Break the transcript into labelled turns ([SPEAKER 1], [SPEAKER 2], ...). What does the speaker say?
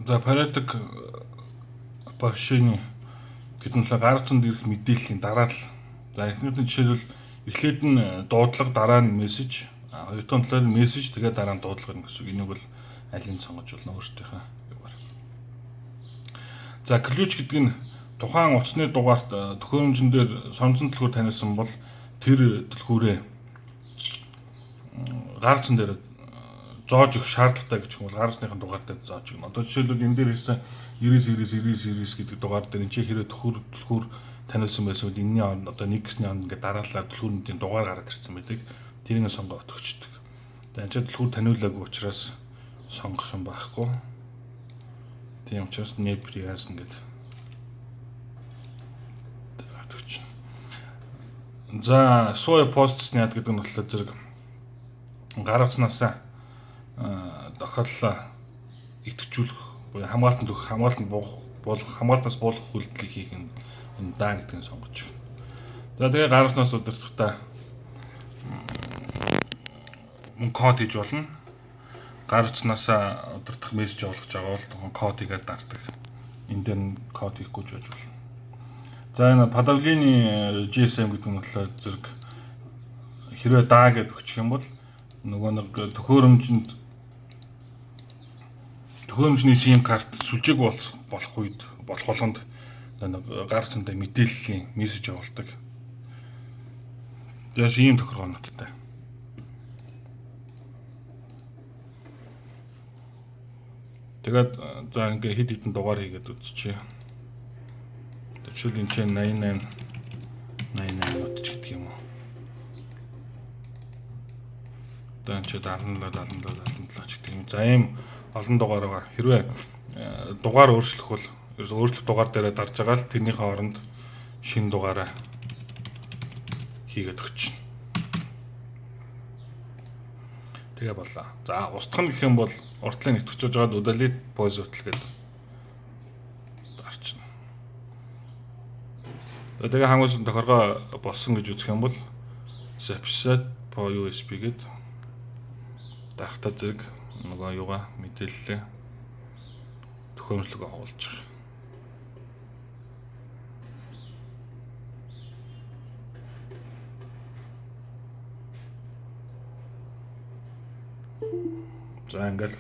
[SPEAKER 1] За, порядок оповещений гэдэг нь гар утсанд ирэх мэдээллийн дараалал. За, эхнийх нь жишээлбэл эхлээд нь дуудлага, дараа нь мессеж, хоёр дахь талаар нь мессеж, тэгээд дараа нь дуудлага гэсэн үг. Энийг бол алийг сонгож болно өөрсдийнхөө югаар. За, ключ гэдэг нь тухайн утасны дугаарт төхөөрөмжөн дээр сонзон түлхүүр танилсан бол тэр түлхүүрээ гар утсан дээр зоож өгөх шаардлагатай гэж юм бол гар утасныхын дугаар дээр зоож өгнө. Одоо жишээлбэл энэ дээр хэлсэн 99 99 99 гэдэг дугаар дээр энэ чинь хэрэг түлхүүр танилсан байсан бол энэний он одоо нэг гэсний онд ингээд дараалал түлхүүрнүүдийн дугаар гараад ирсэн байдаг. Тэрийг сонгоод өгчдөг. За, энэ чинь түлхүүр таниулаагүй учраас сонгох юм байхгүй. Тийм учраас не привязан гэдэг өгч. За, свой пост снят гэдэг нь болохоор зэрэг гар утаснаас тохиоллоо идэвхжүүлэх буюу хамгаалтанд өгөх, хамгаалтанд буух, болох, хамгаалтаас буулгах үйлдэлийг хийх нь энэ да гэдгийг сонгож өгнө. За, тэгээ гар утаснаас удирдахдаа мөн код хийж болно. Гар утаснаас удирдах мессеж олгож байгаа бол код хийгээд дардаг. Энэ дээр нь код хийхгүй ч байж болно. За, энэ подавление GSM гэдэг нь болохоор зэрэг хэрвээ да гэдээ өгчих юм бол нөгөө нэг төхөөрөмжний SIM карт сүлжээг болох үед болох болгонд нэг гар утсандаа мэдээллийн мессеж явуулдаг. Тэгээс ийм тохиргоонуудтай. Тэгээд за, ингээ хэд хэдэн дугаар хийгээд үзчихье. Жишээл энэ чинь 88 88 нот ч гэдэг юм уу. Одоо энэ чинь 77 77 77 ч гэдэг юм. За, ийм олон дугаар байгаа. Хэрвээ дугаар өөрчлөх бол өөрчлөх дугаар дээрээ дарж байгаа л тэрнийхээ оронд шинэ дугаараа хийгээд өгчнө. Тэгээ боллоо. За, устгах нь гэх юм бол уртлын идэвхжиж байгаад удалить пользователь гэдэг дарчна. Тэгээ хамгийн тохиргоо болсон гэж үзэх юм бол записать по USB гээд дарахтаа зэрэг нөгөө юугаа мэдээллээ төхөөрөмжлөг оруулж байгаа. За, ингээл